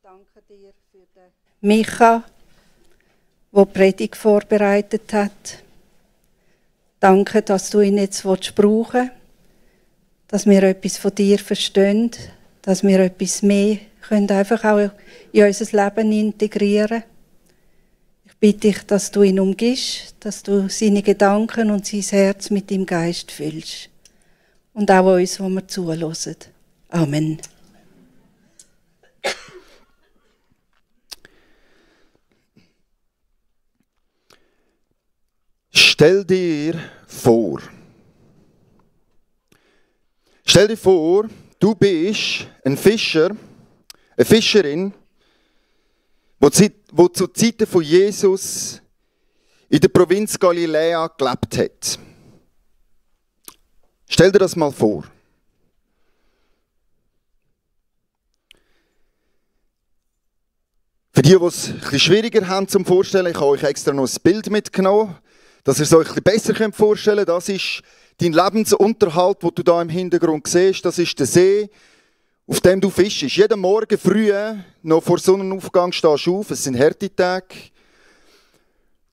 danke dir für den Micha, der die Predigt vorbereitet hat. Danke, dass du ihn jetzt brauchen willst, dass wir etwas von dir verstehen, dass wir etwas mehr können einfach auch in unser Leben integrieren können. Ich bitte dich, dass du ihn umgibst, dass du seine Gedanken und sein Herz mit deinem Geist füllst. Und auch uns, wo wir zuhören. Amen. Stell dir vor, du bist ein Fischer, eine Fischerin, die zu Zeiten von Jesus in der Provinz Galiläa gelebt hat. Stell dir das mal vor. Für die es ein bisschen schwieriger haben zum Vorstellen, ich habe euch extra noch ein Bild mitgenommen, dass ihr es euch ein bisschen besser vorstellen könnt. Das ist dein Lebensunterhalt, den du da im Hintergrund siehst. Das ist der See, auf dem du fischst. Jeden Morgen früh, noch vor Sonnenaufgang, stehst du auf. Es sind Härtetage.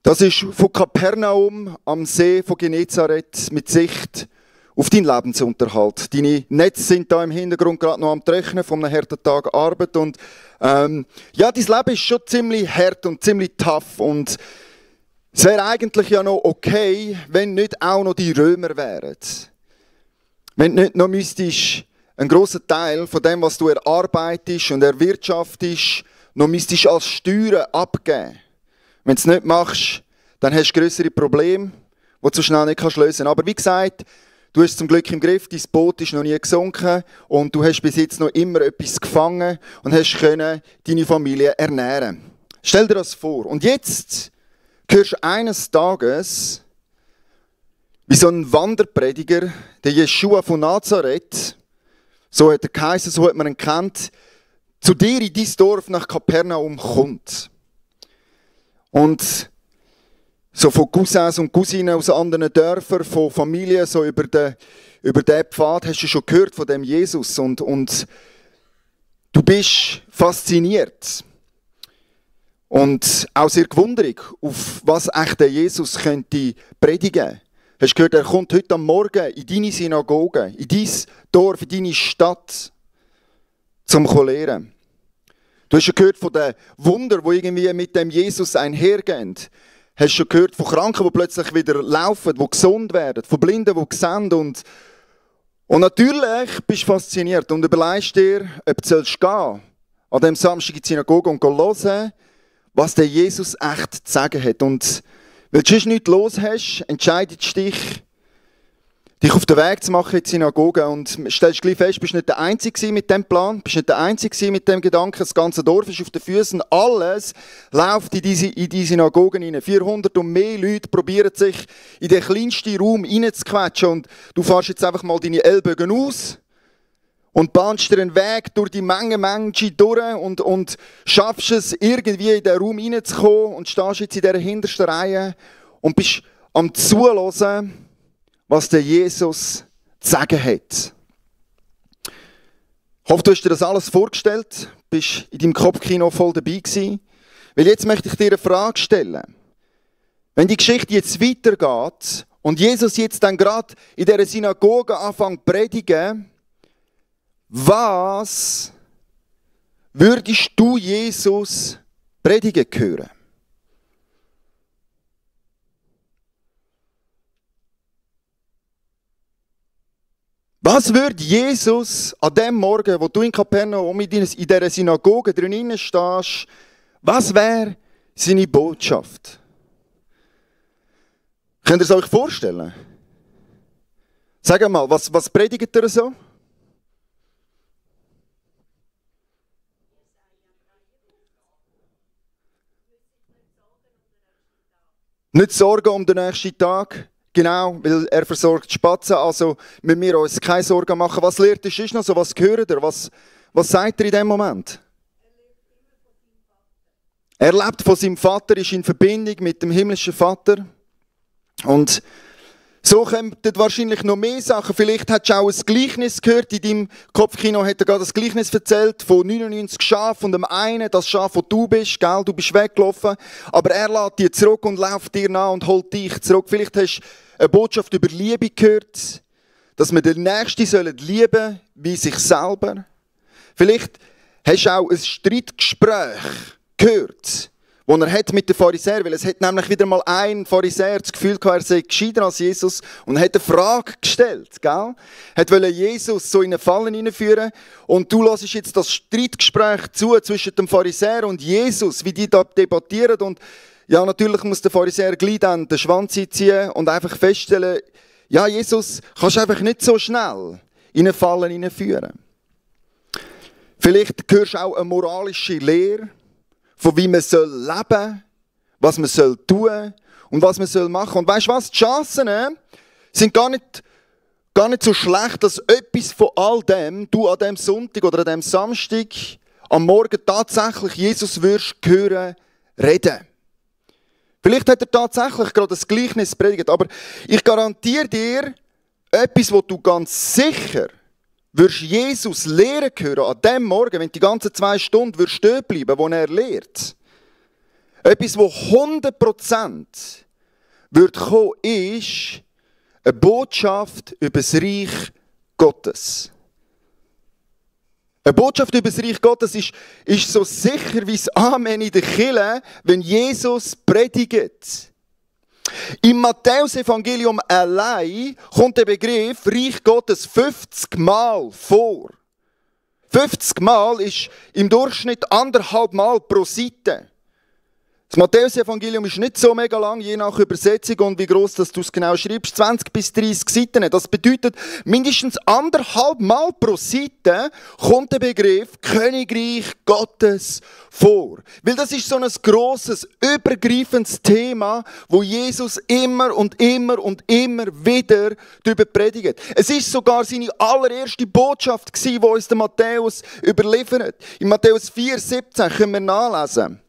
Das ist von Kapernaum am See von Genezareth mit Sicht auf deinen Lebensunterhalt. Deine Netze sind da im Hintergrund gerade noch am Trocknen von einem harten Tag Arbeit. Und dein Leben ist schon ziemlich hart und ziemlich tough. Und es wäre eigentlich ja noch okay, wenn nicht auch noch die Römer wären. Wenn nicht noch müsstest einen grossen Teil von dem, was du erarbeitest und erwirtschaftest, noch müsstest als Steuern abgeben. Wenn du es nicht machst, dann hast du grössere Probleme, die du so schnell nicht lösen kannst. Aber wie gesagt, du hast es zum Glück im Griff, dein Boot ist noch nie gesunken und du hast bis jetzt noch immer etwas gefangen und hast können deine Familie ernähren. Stell dir das vor. Und jetzt hörst du eines Tages, wie so ein Wanderprediger, der Jeschua von Nazareth, so hat er geheißen, so hat man ihn kennt, zu dir in dein Dorf nach Kapernaum kommt. Und so von Cousins und Cousinen aus anderen Dörfern, von Familien, so über den Pfad hast du schon gehört von dem Jesus und du bist fasziniert. Und auch sehr gewundert, auf was echt der Jesus könnte predigen. Hast du gehört, er kommt heute am Morgen in deine Synagoge, in dein Dorf, in deine Stadt, zum lehren. Du hast schon gehört von den Wundern, die irgendwie mit dem Jesus einhergehen. Hast du schon gehört von Kranken, die plötzlich wieder laufen, die gesund werden, von Blinden, die sehen. Und natürlich bist du fasziniert und überlegst dir, ob du gehen an diesem Samstag in die Synagoge und hören, was der Jesus echt zu sagen hat. Und weil du sonst nichts los hast, entscheidest du dich auf den Weg zu machen in die Synagoge und stellst gleich fest, du bist nicht der Einzige mit dem Plan, du bist nicht der Einzige mit dem Gedanken, das ganze Dorf ist auf den Füßen, alles läuft in die Synagogen hinein. 400 und mehr Leute probieren sich in den kleinsten Raum reinzuquetschen und du fährst jetzt einfach mal deine Ellbogen aus und bahnst dir einen Weg durch die Menge Menschen durch und schaffst es, irgendwie in den Raum reinzukommen und stehst jetzt in dieser hintersten Reihe und bist am Zuhören, was der Jesus zu sagen hat. Ich hoffe, du hast dir das alles vorgestellt, bist in deinem Kopfkino voll dabei gewesen. Weil jetzt möchte ich dir eine Frage stellen. Wenn die Geschichte jetzt weitergeht und Jesus jetzt dann gerade in dieser Synagoge anfängt zu predigen, was würdest du Jesus predigen hören? Was würde Jesus an dem Morgen, wo du in Kapernaum in dieser Synagoge drinnen stehst, was wäre seine Botschaft? Könnt ihr es euch vorstellen? Sag mal, was predigt er so? Nicht Sorgen um den nächsten Tag. Genau, weil er versorgt die Spatzen, also müssen wir uns keine Sorgen machen. Was lehrt ihr sonst noch so? Was gehört ihr? Was sagt ihr in dem Moment? Er lebt von seinem Vater, ist in Verbindung mit dem himmlischen Vater. Und So kommen wahrscheinlich noch mehr Sachen. Vielleicht hast du auch ein Gleichnis gehört. In deinem Kopfkino hat er gerade das Gleichnis erzählt von 99 Schafen und dem einen, das Schaf, wo du bist, gell? Du bist weggelaufen. Aber er lässt dich zurück und läuft dir nach und holt dich zurück. Vielleicht hast du eine Botschaft über Liebe gehört, dass wir den Nächsten lieben sollen wie sich selber. Vielleicht hast du auch ein Streitgespräch gehört, das er hat mit den Pharisäern, weil es hat nämlich wieder mal ein Pharisäer das Gefühl gehabt, er sei gescheiter als Jesus und er hat eine Frage gestellt, gell? Wollte Jesus so in eine Falle hineinführen und du hörst jetzt das Streitgespräch zu zwischen dem Pharisäer und Jesus, wie die da debattieren und ja, natürlich muss der Pharisäer gleich dann den Schwanz einziehen und einfach feststellen, ja, Jesus, kannst du einfach nicht so schnell in eine Falle hineinführen. Vielleicht hörst du auch eine moralische Lehre, von wie man soll leben, was man soll tun und was man soll machen. Und weißt du was? Die Chancen sind gar nicht so schlecht, dass etwas von all dem du an diesem Sonntag oder an diesem Samstag am Morgen tatsächlich Jesus wirst hören reden. Vielleicht hat er tatsächlich gerade das Gleichnis predigt, aber ich garantiere dir, etwas, was du ganz sicher wirst Jesus lehren hören an dem Morgen, wenn du die ganzen 2 Stunden wirst stehen bleiben, wo er lehrt. Etwas, was 100% wird kommen, ist eine Botschaft über das Reich Gottes. Eine Botschaft über das Reich Gottes ist so sicher wie das Amen in der Kirche, wenn Jesus predigt. Im Matthäus-Evangelium allein kommt der Begriff Reich Gottes 50 Mal vor. 50 Mal ist im Durchschnitt 1,5 Mal pro Seite. Das Matthäus-Evangelium ist nicht so mega lang, je nach Übersetzung und wie gross du es genau schreibst, 20 bis 30 Seiten. Das bedeutet, mindestens 1,5 Mal pro Seite kommt der Begriff Königreich Gottes vor. Weil das ist so ein grosses, übergreifendes Thema, wo Jesus immer und immer und immer wieder darüber predigt. Es ist sogar seine allererste Botschaft gewesen, die uns der Matthäus überliefert. In Matthäus 4,17 können wir nachlesen.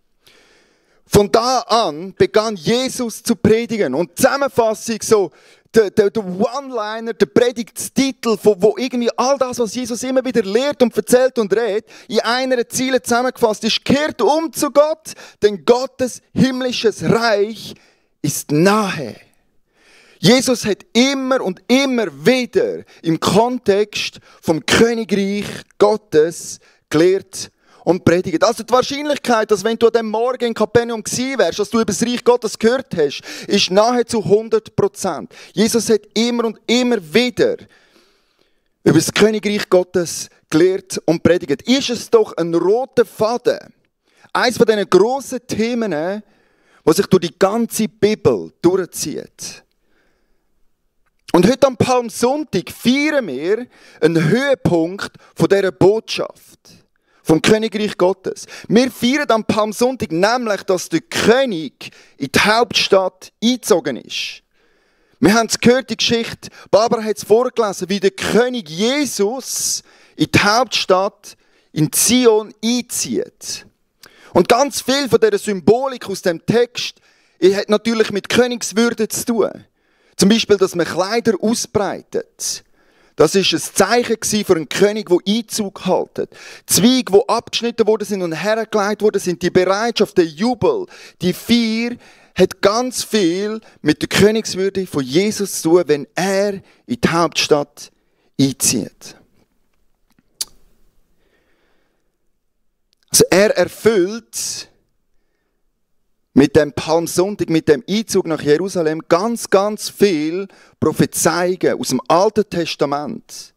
Von da an begann Jesus zu predigen. Und die Zusammenfassung, so, der One-Liner, der Predigtstitel, wo irgendwie all das, was Jesus immer wieder lehrt und erzählt und redet, in einer Ziele zusammengefasst ist, kehrt um zu Gott, denn Gottes himmlisches Reich ist nahe. Jesus hat immer und immer wieder im Kontext vom Königreich Gottes gelehrt und predigt. Also die Wahrscheinlichkeit, dass wenn du an dem Morgen in Kapernaum gewesen wärst, dass du über das Reich Gottes gehört hast, ist nahezu 100%. Jesus hat immer und immer wieder über das Königreich Gottes gelehrt und predigt. Ist es doch ein roter Faden, eines von diesen grossen Themen, was sich durch die ganze Bibel durchzieht. Und heute am Palmsonntag feiern wir einen Höhepunkt von dieser Botschaft. Vom Königreich Gottes. Wir feiern am Palmsonntag nämlich, dass der König in die Hauptstadt eingezogen ist. Wir haben es gehört, die Geschichte, Barbara hat es vorgelesen, wie der König Jesus in die Hauptstadt, in Zion, einzieht. Und ganz viel von dieser Symbolik aus dem Text hat natürlich mit Königswürde zu tun. Zum Beispiel, dass man Kleider ausbreitet. Das war ein Zeichen für einen König, der Einzug hält. Zweige, die abgeschnitten worden sind und hergelegt worden sind, die Bereitschaft, der Jubel, die Feier, hat ganz viel mit der Königswürde von Jesus zu tun, wenn er in die Hauptstadt einzieht. Also er erfüllt mit dem Palmsonntag, mit dem Einzug nach Jerusalem ganz, ganz viel Prophezeiungen aus dem Alten Testament,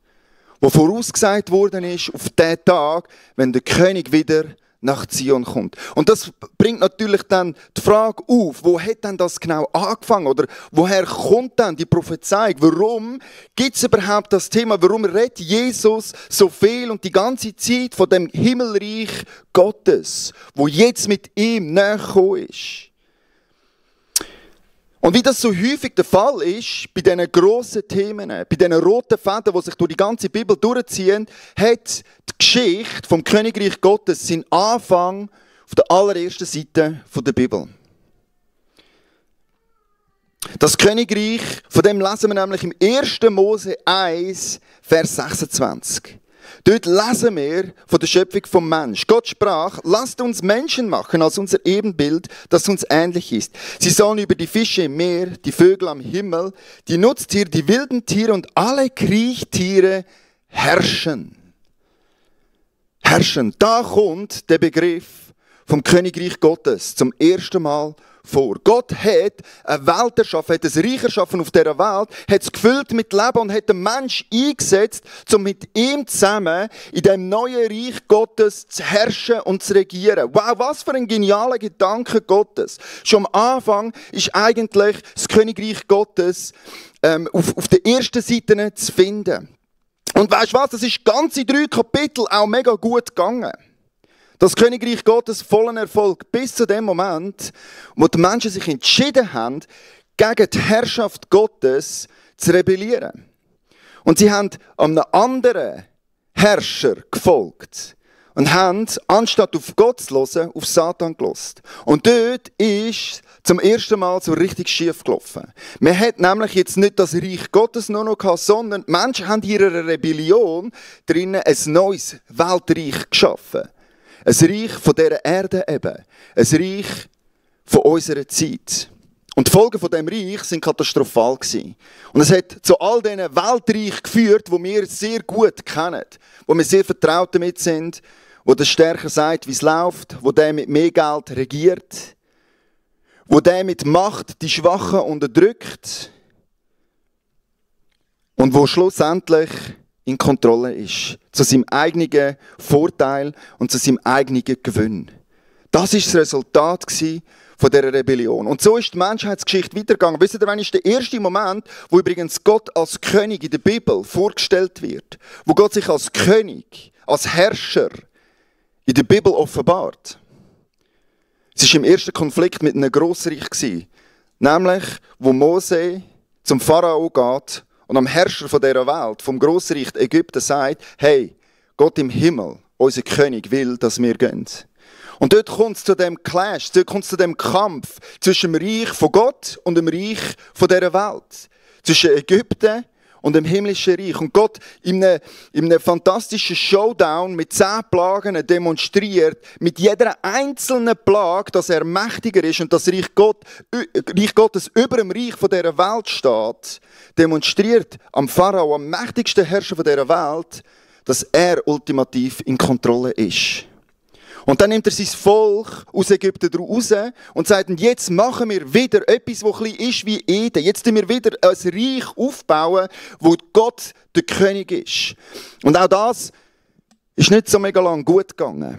wo vorausgesagt worden ist auf den Tag, wenn der König wieder nach Zion kommt. Und das bringt natürlich dann die Frage auf, wo hat denn das genau angefangen? Oder woher kommt dann die Prophezeiung? Warum gibt es überhaupt das Thema? Warum redet Jesus so viel und die ganze Zeit von dem Himmelreich Gottes, wo jetzt mit ihm näher gekommen ist? Und wie das so häufig der Fall ist, bei diesen grossen Themen, bei diesen roten Fäden, die sich durch die ganze Bibel durchziehen, hat die Geschichte vom Königreich Gottes seinen Anfang auf der allerersten Seite der Bibel. Das Königreich, von dem lesen wir nämlich im 1. Mose 1, Vers 26. Dort lesen wir von der Schöpfung vom Mensch. Gott sprach, lasst uns Menschen machen als unser Ebenbild, das uns ähnlich ist. Sie sollen über die Fische im Meer, die Vögel am Himmel, die Nutztiere, die wilden Tiere und alle Kriechtiere herrschen. Herrschen. Da kommt der Begriff vom Königreich Gottes zum ersten Mal vor. Gott hat eine Welt erschaffen, hat ein Reich erschaffen auf dieser Welt, hat es gefüllt mit Leben und hat den Menschen eingesetzt, um mit ihm zusammen in dem neuen Reich Gottes zu herrschen und zu regieren. Wow, was für ein genialer Gedanke Gottes. Schon am Anfang ist eigentlich das Königreich Gottes auf der ersten Seite zu finden. Und weißt du was, das ist ganze 3 Kapitel auch mega gut gegangen. Das Königreich Gottes vollen Erfolg bis zu dem Moment, wo die Menschen sich entschieden haben, gegen die Herrschaft Gottes zu rebellieren. Und sie haben einem anderen Herrscher gefolgt und haben, anstatt auf Gott zu hören, auf Satan gehört. Und dort ist zum ersten Mal so richtig schief gelaufen. Man hat nämlich jetzt nicht das Reich Gottes nur noch gehabt, sondern die Menschen haben in ihrer Rebellion drinnen ein neues Weltreich geschaffen. Ein Reich von dieser Erde eben. Ein Reich von unserer Zeit. Und die Folgen von diesem Reich sind katastrophal gewesen. Und es hat zu all diesen Weltreichen geführt, die wir sehr gut kennen. Wo wir sehr vertraut damit sind. Wo der Stärker sagt, wie es läuft. Wo der mit mehr Geld regiert. Wo der mit Macht die Schwachen unterdrückt. Und wo schlussendlich in Kontrolle ist. Zu seinem eigenen Vorteil und zu seinem eigenen Gewinn. Das war das Resultat von dieser Rebellion. Und so ist die Menschheitsgeschichte weitergegangen. Wisst ihr, wann ist der erste Moment, wo übrigens Gott als König in der Bibel vorgestellt wird? Wo Gott sich als König, als Herrscher in der Bibel offenbart. Es war im ersten Konflikt mit einem Grossreich. Nämlich, wo Mose zum Pharao geht und am Herrscher von dieser Welt, vom Grossreich Ägypten, sagt, hey, Gott im Himmel, unser König, will, dass wir gehen. Und dort kommt es zu dem Clash, dort kommt es zu dem Kampf zwischen dem Reich von Gott und dem Reich von dieser Welt. Zwischen Ägypten und dem himmlischen Reich. Und Gott in einem fantastischen Showdown mit 10 Plagen demonstriert, mit jeder einzelnen Plage, dass er mächtiger ist und das Reich Gottes über dem Reich von dieser Welt steht, demonstriert am Pharao, am mächtigsten Herrscher von dieser Welt, dass er ultimativ in Kontrolle ist. Und dann nimmt er sein Volk aus Ägypten raus und sagt, und jetzt machen wir wieder etwas, das ein bisschen ist wie Eden. Jetzt tun wir wieder ein Reich aufbauen, wo Gott der König ist. Und auch das ist nicht so mega lang gut gegangen.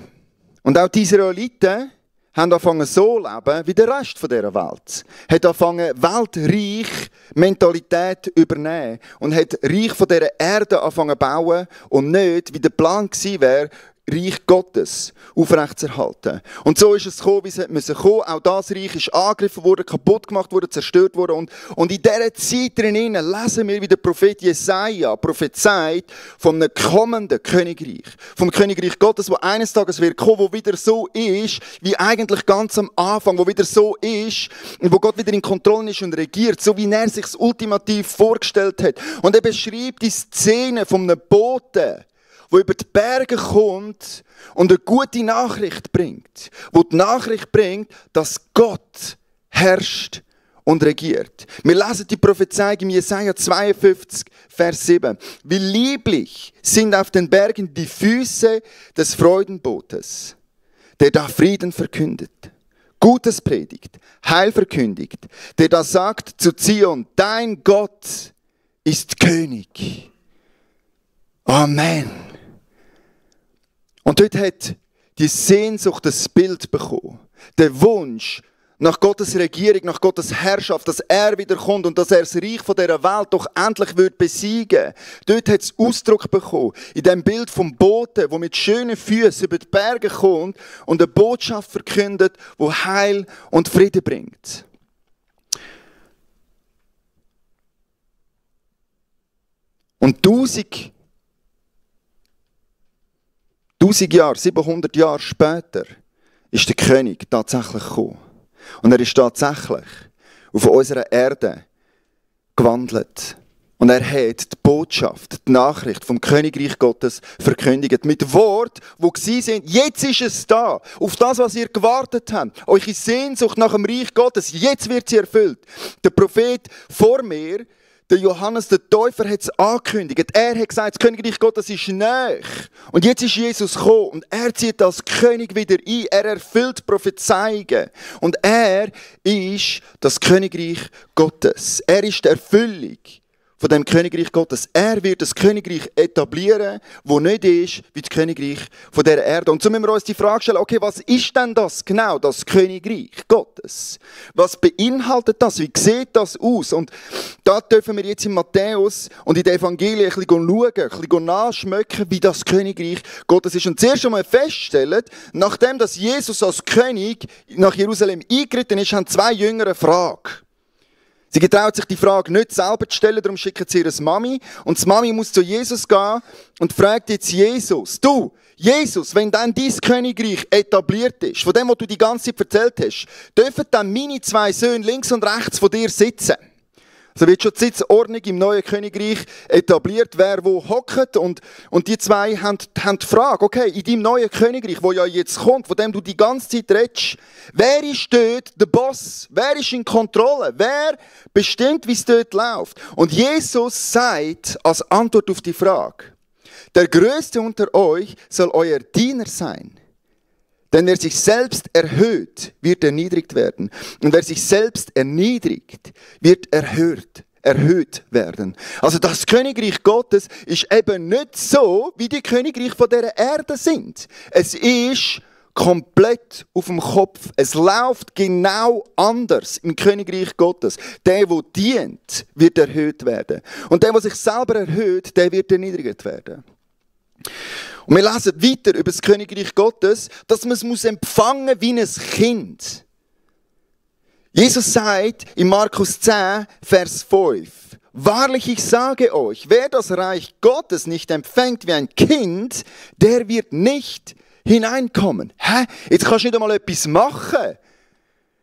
Und auch die Israeliten haben angefangen so zu leben wie der Rest dieser Welt. Hat angefangen Weltreich Mentalität übernehmen und hat Reich von dieser Erde angefangen zu bauen und nicht, wie der Plan gewesen wäre, Reich Gottes aufrechtzuerhalten. Und so ist es gekommen, wie es kommen musste. Auch das Reich ist angegriffen worden, kaputt gemacht worden, zerstört worden. Und in dieser Zeit drin lesen wir, wie der Prophet Jesaja prophezeit von einem kommenden Königreich. Vom Königreich Gottes, wo eines Tages wird kommen, wo wieder so ist, wie eigentlich ganz am Anfang, wo wieder so ist, und wo Gott wieder in Kontrolle ist und regiert, so wie er sich das ultimativ vorgestellt hat. Und er beschreibt die Szene von einem Boten, wo über die Berge kommt und eine gute Nachricht bringt. Wo die Nachricht bringt, dass Gott herrscht und regiert. Wir lesen die Prophezeiung im Jesaja 52, Vers 7. Wie lieblich sind auf den Bergen die Füße des Freudenbotes, der da Frieden verkündet, Gutes predigt, Heil verkündigt, der da sagt zu Zion, dein Gott ist König. Amen. Und dort hat die Sehnsucht das Bild bekommen. Der Wunsch nach Gottes Regierung, nach Gottes Herrschaft, dass er wieder kommt und dass er das Reich von dieser Welt doch endlich wird besiegen. Dort hat es Ausdruck bekommen. In dem Bild vom Boten, wo mit schönen Füßen über die Berge kommt und eine Botschaft verkündet, wo Heil und Frieden bringt. Und 1000 Jahre, 700 Jahre später, ist der König tatsächlich gekommen. Und er ist tatsächlich auf unserer Erde gewandelt. Und er hat die Botschaft, die Nachricht vom Königreich Gottes verkündigt. Mit Wort, wo sie sind, jetzt ist es da. Auf das, was ihr gewartet habt. Eure Sehnsucht nach dem Reich Gottes, jetzt wird sie erfüllt. Der Prophet vor mir, der Johannes der Täufer, hat es angekündigt. Er hat gesagt, das Königreich Gottes ist nahe. Und jetzt ist Jesus gekommen und er zieht als König wieder ein. Er erfüllt Prophezeiungen. Und er ist das Königreich Gottes. Er ist die Erfüllung von dem Königreich Gottes. Er wird das Königreich etablieren, das nicht ist wie das Königreich von dieser Erde. Und so müssen wir uns die Frage stellen, okay, was ist denn das genau, das Königreich Gottes? Was beinhaltet das? Wie sieht das aus? Und da dürfen wir jetzt in Matthäus und in den Evangelien ein bisschen schauen, ein bisschen nachschmecken, wie das Königreich Gottes ist. Und zuerst einmal feststellen, nachdem dass Jesus als König nach Jerusalem eingeritten ist, haben 2 Jünger eine Frage. Sie getraut sich die Frage nicht selber zu stellen, darum schicken sie ihre Mami. Und die Mami muss zu Jesus gehen und fragt jetzt Jesus, du, Jesus, wenn dann dein Königreich etabliert ist, von dem, was du die ganze Zeit erzählt hast, dürfen dann meine 2 Söhne links und rechts von dir sitzen? Also wird schon die Sitzordnung im neuen Königreich etabliert, wer wo hockt. Und die 2 haben die Frage, okay, in deinem neuen Königreich, wo ja jetzt kommt, von dem du die ganze Zeit redest, wer ist dort der Boss? Wer ist in Kontrolle? Wer bestimmt, wie es dort läuft? Und Jesus sagt als Antwort auf die Frage, der Größte unter euch soll euer Diener sein. Denn wer sich selbst erhöht, wird erniedrigt werden. Und wer sich selbst erniedrigt, wird erhöht werden. Also das Königreich Gottes ist eben nicht so, wie die Königreiche von dieser Erde sind. Es ist komplett auf dem Kopf. Es läuft genau anders im Königreich Gottes. Der dient, wird erhöht werden. Und der sich selber erhöht, der wird erniedrigt werden. Und wir lesen weiter über das Königreich Gottes, dass man es empfangen muss wie ein Kind. Jesus sagt in Markus 10, Vers 5, wahrlich, ich sage euch, wer das Reich Gottes nicht empfängt wie ein Kind, der wird nicht hineinkommen. Hä? Jetzt kannst du nicht einmal etwas machen.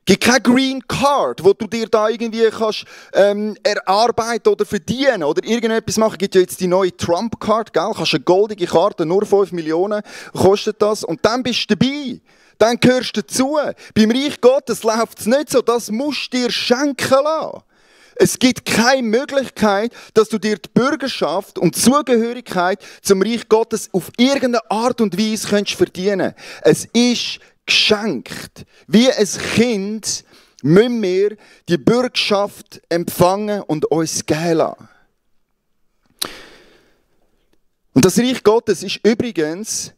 Es gibt keine Green Card, wo du dir da irgendwie kannst, erarbeiten oder verdienen oder irgendetwas machen. Es gibt ja jetzt die neue Trump Card, gell? Du kannst eine goldige Karte, nur 5 Millionen kostet das und dann bist du dabei. Dann gehörst du dazu. Beim Reich Gottes läuft es nicht so, das musst du dir schenken lassen. Es gibt keine Möglichkeit, dass du dir die Bürgerschaft und die Zugehörigkeit zum Reich Gottes auf irgendeine Art und Weise verdienen kannst. Es ist geschenkt. Wie ein Kind müssen wir die Bürgerschaft empfangen und uns geben lassen. Und das Reich Gottes ist übrigens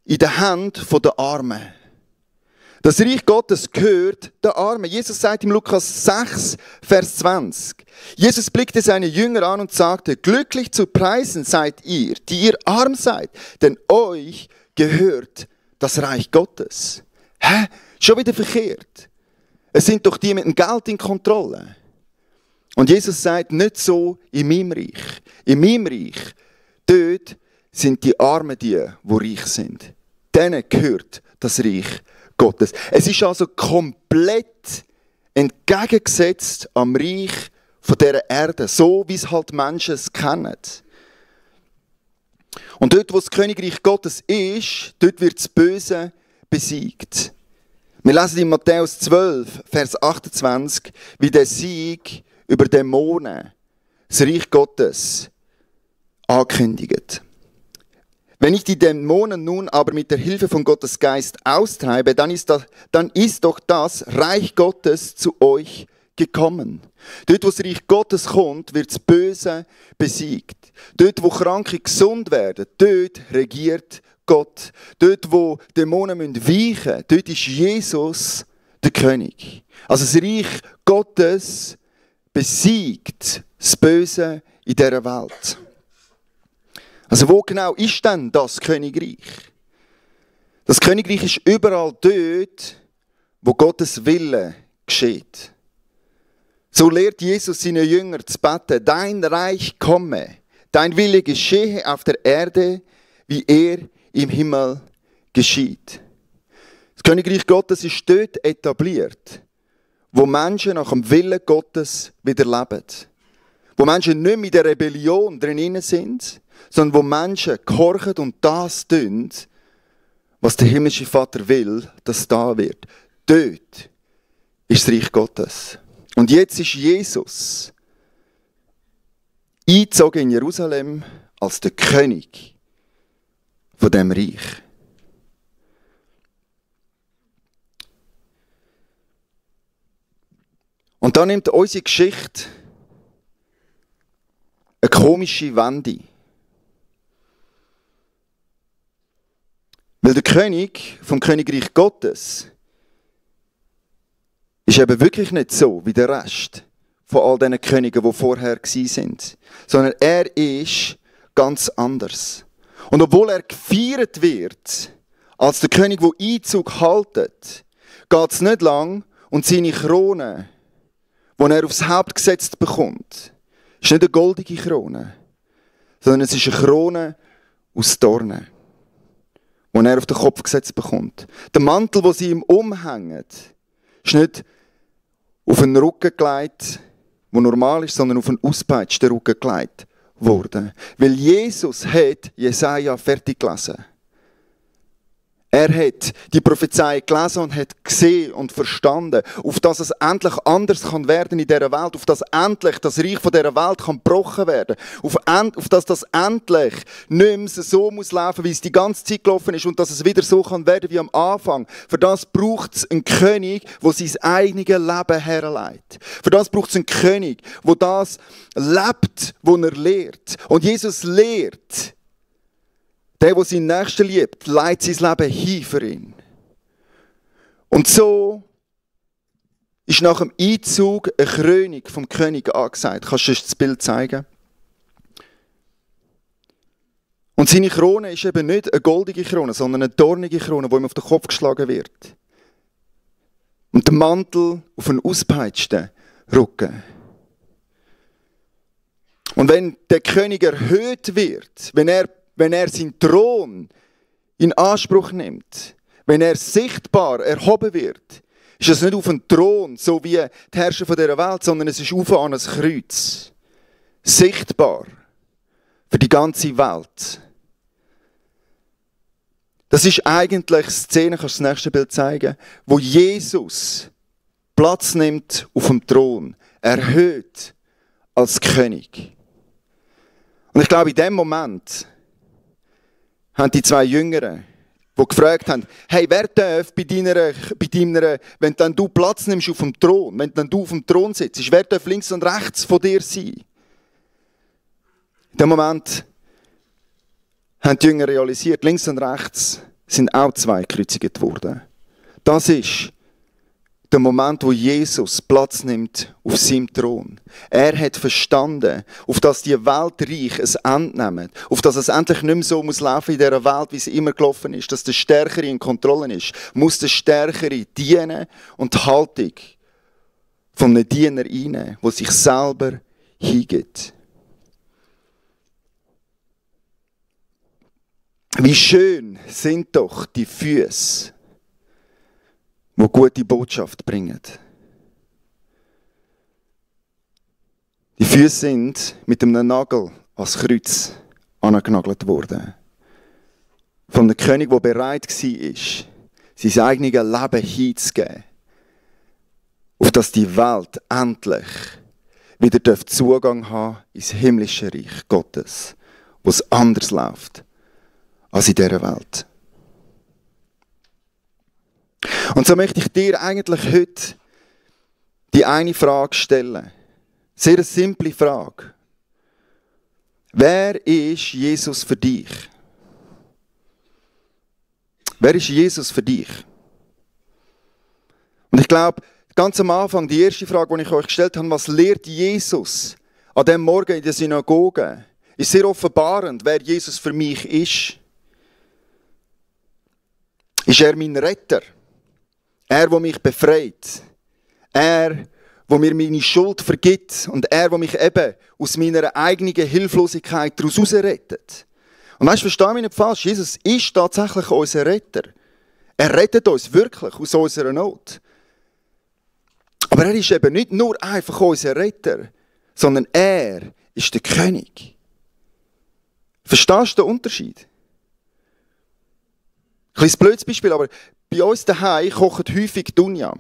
in der Hand der Armen. Das Reich Gottes gehört den Armen. Jesus sagt im Lukas 6, Vers 20. Jesus blickte seine Jünger an und sagte, glücklich zu preisen seid ihr, die ihr arm seid, denn euch gehört das Reich Gottes. Hä? Schon wieder verkehrt. Es sind doch die mit dem Geld in Kontrolle. Und Jesus sagt, nicht so in meinem Reich. In meinem Reich, dort sind die Armen die reich sind. Denen gehört das Reich Gottes. Es ist also komplett entgegengesetzt am Reich von dieser Erde. So, wie es halt Menschen es kennen. Und dort, wo das Königreich Gottes ist, dort wird das Böse besiegt. Wir lesen in Matthäus 12, Vers 28, wie der Sieg über Dämonen, das Reich Gottes, ankündigt. Wenn ich die Dämonen nun aber mit der Hilfe von Gottes Geist austreibe, dann ist doch das Reich Gottes zu euch gekommen. Dort, wo das Reich Gottes kommt, wird das Böse besiegt. Dort, wo Kranke gesund werden, dort regiert Gott. Dort, wo Dämonen weichen müssen, dort ist Jesus der König. Also das Reich Gottes besiegt das Böse in dieser Welt. Also wo genau ist denn das Königreich? Das Königreich ist überall dort, wo Gottes Wille geschieht. So lehrt Jesus seine Jünger zu beten, dein Reich komme, dein Wille geschehe auf der Erde, wie er im Himmel geschieht. Das Königreich Gottes ist dort etabliert, wo Menschen nach dem Willen Gottes wieder leben. Wo Menschen nicht mehr in der Rebellion drin sind, sondern wo Menschen gehorchen und das tun, was der himmlische Vater will, dass da wird. Dort ist das Reich Gottes. Und jetzt ist Jesus eingezogen in Jerusalem als der König von dem Reich. Und da nimmt unsere Geschichte eine komische Wende. Weil der König vom Königreich Gottes ist eben wirklich nicht so wie der Rest von all diesen Königen, die vorher waren. Sondern er ist ganz anders. Und obwohl er gefeiert wird als der König, der Einzug haltet, geht es nicht lang und seine Krone, die er aufs Haupt gesetzt bekommt, ist nicht eine goldige Krone, sondern es ist eine Krone aus Dornen, die er auf den Kopf gesetzt bekommt. Der Mantel, den sie ihm umhängen, ist nicht auf einen Rücken gelegt, der normal ist, sondern auf einen ausgepeitschten Rücken gelegt worden. Weil Jesus hat Jesaja fertig gelesen. Er hat die Prophezei gelesen und hat gesehen und verstanden, auf dass es endlich anders kann werden in dieser Welt, auf dass endlich das Reich von dieser Welt kann gebrochen werden, auf dass das endlich nicht mehr so muss laufen, wie es die ganze Zeit gelaufen ist und dass es wieder so kann werden wie am Anfang. Für das braucht es einen König, der sein eigenes Leben herleitet. Für das braucht es einen König, der das lebt, was er lehrt. Und Jesus lehrt. Der seinen Nächsten liebt, leitet sein Leben hin für ihn. Und so ist nach dem Einzug eine Krönung vom König angesagt. Kannst du das Bild zeigen? Und seine Krone ist eben nicht eine goldige Krone, sondern eine dornige Krone, die ihm auf den Kopf geschlagen wird. Und der Mantel auf einen ausgepeitschten Rücken. Und wenn der König erhöht wird, wenn er seinen Thron in Anspruch nimmt, wenn er sichtbar erhoben wird, ist es nicht auf einen Thron, so wie die Herrscher dieser Welt, sondern es ist auf an ein Kreuz. Sichtbar für die ganze Welt. Das ist eigentlich die Szene, kannst du das nächste Bild zeigen, wo Jesus Platz nimmt auf dem Thron, erhöht als König. Und ich glaube, in dem Moment haben die zwei Jüngeren, die gefragt haben, hey, wer darf bei deiner, wenn dann du Platz nimmst auf dem Thron, wenn dann du auf dem Thron sitzt, wer darf links und rechts von dir sein? In dem Moment haben die Jünger realisiert, links und rechts sind auch zwei gekreuzigt worden. Das ist der Moment, wo Jesus Platz nimmt auf seinem Thron. Er hat verstanden, auf dass die Weltreich ein Ende nehmen, auf dass es endlich nicht mehr so muss laufen in dieser Welt, wie es immer gelaufen ist, dass der Stärkere in Kontrolle ist, muss der Stärkere dienen und die Haltung von einem Diener einnehmen, der sich selber hingibt. Wie schön sind doch die Füße, die gute Botschaft bringen. Die Füße sind mit einem Nagel ans Kreuz angenagelt worden. Von einem König, der bereit war, sein eigenes Leben hinzugeben, auf dass die Welt endlich wieder Zugang haben ins himmlische Reich Gottes, wo es anders läuft als in dieser Welt. Und so möchte ich dir eigentlich heute die eine Frage stellen. Sehr eine simple Frage. Wer ist Jesus für dich? Wer ist Jesus für dich? Und ich glaube, ganz am Anfang, die erste Frage, die ich euch gestellt habe, was lehrt Jesus an diesem Morgen in der Synagoge, ist sehr offenbarend, wer Jesus für mich ist. Ist er mein Retter? Er, der mich befreit. Er, der mir meine Schuld vergibt. Und er, der mich eben aus meiner eigenen Hilflosigkeit daraus rettet. Und weißt du, versteh mich nicht falsch, Jesus ist tatsächlich unser Retter. Er rettet uns wirklich aus unserer Not. Aber er ist eben nicht nur einfach unser Retter, sondern er ist der König. Verstehst du den Unterschied? Ein kleines blödes Beispiel, aber bei uns daheim kochen häufig Dunja.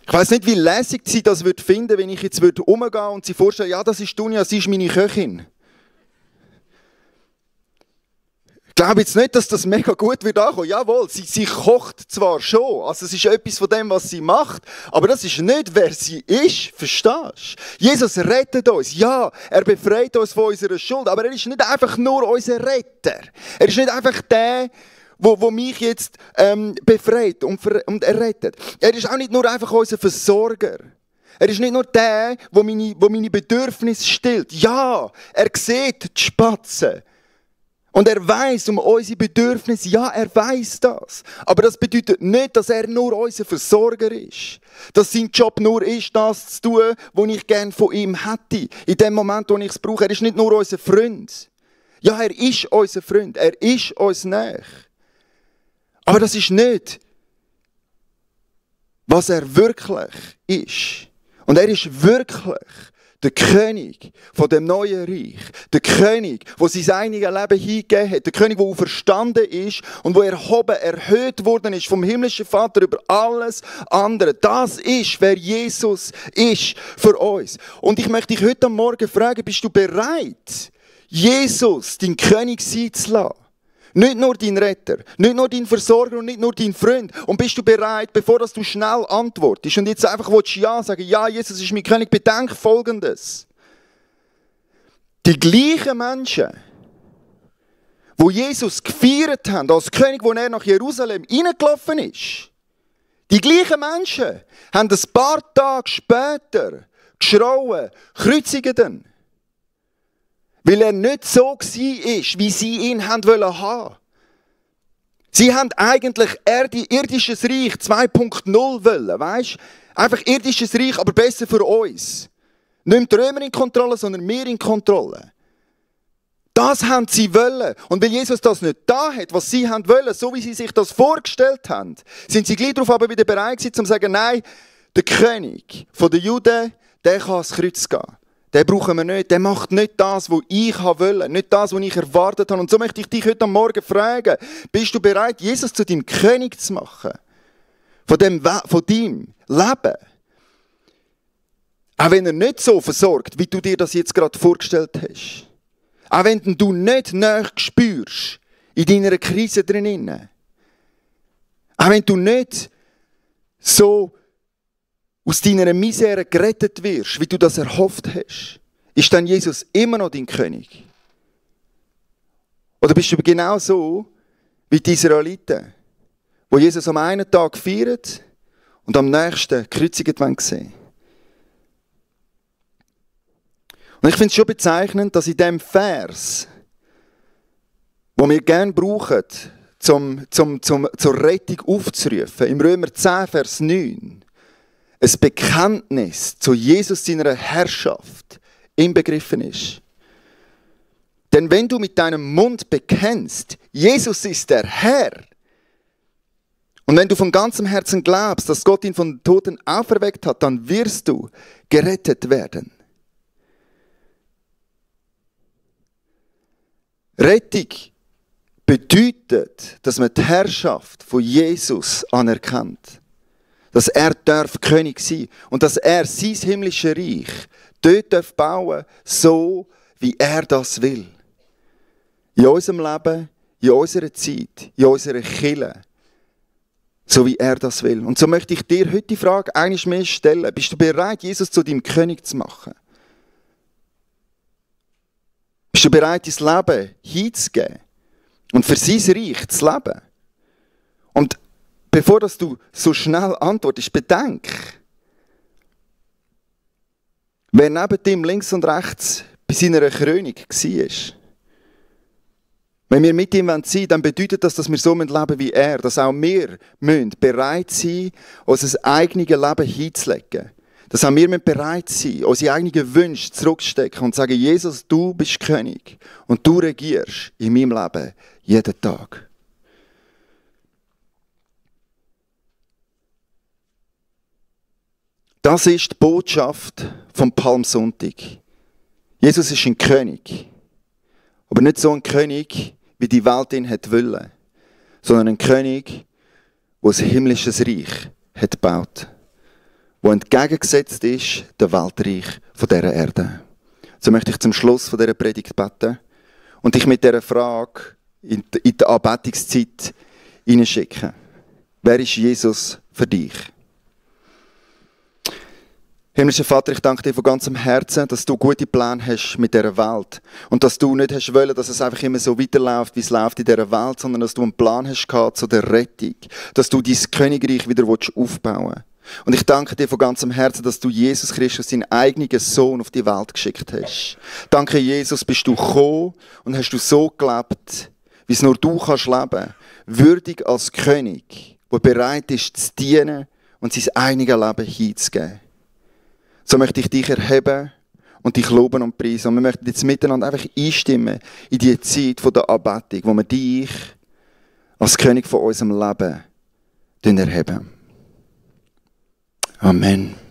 Ich weiss nicht, wie lässig sie das finden würde, wenn ich jetzt umgehen und sie vorstellen, ja, das ist Dunja, sie ist meine Köchin. Ich glaube jetzt nicht, dass das mega gut wird ankommen. Jawohl, sie kocht zwar schon, also es ist etwas von dem, was sie macht, aber das ist nicht, wer sie ist, verstehst du? Jesus rettet uns, ja, er befreit uns von unserer Schuld, aber er ist nicht einfach nur unser Retter. Er ist nicht einfach der, wo mich jetzt befreit und errettet. Er ist auch nicht nur einfach unser Versorger. Er ist nicht nur der, der meine Bedürfnisse stillt. Ja, er sieht die Spatzen. Und er weiß um unsere Bedürfnisse, ja, er weiß das. Aber das bedeutet nicht, dass er nur unser Versorger ist. Dass sein Job nur ist, das zu tun, was ich gerne von ihm hätte. In dem Moment, wo ich es brauche. Er ist nicht nur unser Freund. Ja, er ist unser Freund. Er ist uns nahe. Aber das ist nicht, was er wirklich ist. Und er ist wirklich der König von dem neuen Reich. Der König, der sein einiges Leben hingegeben hat. Der König, der auferstanden ist und der erhöht worden ist vom himmlischen Vater über alles andere. Das ist, wer Jesus ist für uns. Und ich möchte dich heute Morgen fragen, bist du bereit, Jesus, dein König sein zu lassen? Nicht nur dein Retter, nicht nur dein Versorger und nicht nur dein Freund. Und bist du bereit, bevor du schnell antwortest und jetzt einfach Ja sagen, ja, Jesus ist mein König, bedenk Folgendes. Die gleichen Menschen, wo Jesus gefeiert haben, als König, wo er nach Jerusalem reingelaufen ist, die gleichen Menschen haben ein paar Tage später geschrauen, kreuzigen ihn. Weil er nicht so war, wie sie ihn haben wollen. Sie haben eigentlich irdisches Reich 2.0 wollen, weisst? Einfach irdisches Reich, aber besser für uns. Nicht die Römer in Kontrolle, sondern wir in Kontrolle. Das haben sie wollen. Und weil Jesus das nicht da hat, was sie haben wollen, so wie sie sich das vorgestellt haben, sind sie gleich darauf aber wieder bereit gewesen, zu sagen, nein, der König der Juden, der kann ans Kreuz gehen. Den brauchen wir nicht. Der macht nicht das, was ich wollte. Nicht das, was ich erwartet habe. Und so möchte ich dich heute Morgen fragen. Bist du bereit, Jesus zu deinem König zu machen? Von deinem Leben? Auch wenn er nicht so versorgt, wie du dir das jetzt gerade vorgestellt hast. Auch wenn du nicht näher spürst in deiner Krise drinnen. Auch wenn du nicht so aus deiner Misere gerettet wirst, wie du das erhofft hast, ist dann Jesus immer noch dein König? Oder bist du genau so wie die Israeliten, wo Jesus am einen Tag feiert und am nächsten gekreuzigt sehen? Und ich finde es schon bezeichnend, dass in diesem Vers, wo wir gerne brauchen, zur Rettung aufzurufen, im Römer 10, Vers 9, ein Bekenntnis zu Jesus seiner Herrschaft inbegriffen ist. Denn wenn du mit deinem Mund bekennst, Jesus ist der Herr, und wenn du von ganzem Herzen glaubst, dass Gott ihn von den Toten auferweckt hat, dann wirst du gerettet werden. Rettung bedeutet, dass man die Herrschaft von Jesus anerkennt. Dass er König sein darf und dass er sein himmlisches Reich dort bauen darf, so wie er das will. In unserem Leben, in unserer Zeit, in unserer Kirche, so wie er das will. Und so möchte ich dir heute die Frage einmal mehr stellen. Bist du bereit, Jesus zu deinem König zu machen? Bist du bereit, dein Leben hinzugeben und für sein Reich zu leben? Und bevor du so schnell antwortest, bedenk, wer neben dem links und rechts bei seiner Krönung war. Wenn wir mit ihm sein wollen, dann bedeutet das, dass wir so leben müssen wie er. Dass auch wir bereit sein müssen, unser eigenes Leben hinzulegen. Dass auch wir bereit sein müssen, unsere eigenen Wünsche zurückzustecken und zu sagen, Jesus, du bist König und du regierst in meinem Leben jeden Tag. Das ist die Botschaft vom Palmsonntag. Jesus ist ein König. Aber nicht so ein König, wie die Welt ihn hat wollen, sondern ein König, der ein himmlisches Reich hat gebaut, das entgegengesetzt ist dem Weltreich von dieser Erde. So möchte ich zum Schluss von dieser Predigt beten und dich mit dieser Frage in die Anbetungszeit hineinschicken. Wer ist Jesus für dich? Himmlischer Vater, ich danke dir von ganzem Herzen, dass du gute Pläne hast mit dieser Welt. Und dass du nicht hast wollen, dass es einfach immer so weiterläuft, wie es läuft in dieser Welt, sondern dass du einen Plan hast gehabt zu der Rettung. Dass du dein Königreich wieder aufbauen willst. Und ich danke dir von ganzem Herzen, dass du Jesus Christus, deinen eigenen Sohn, auf die Welt geschickt hast. Danke, Jesus, bist du gekommen und hast du so gelebt, wie es nur du kannst leben. Würdig als König, der bereit ist zu dienen und sein eigenes Leben hinzugeben. So möchte ich dich erheben und dich loben und preisen. Und wir möchten jetzt miteinander einfach einstimmen in die Zeit der Anbetung, wo wir dich als König von unserem Leben erheben. Amen.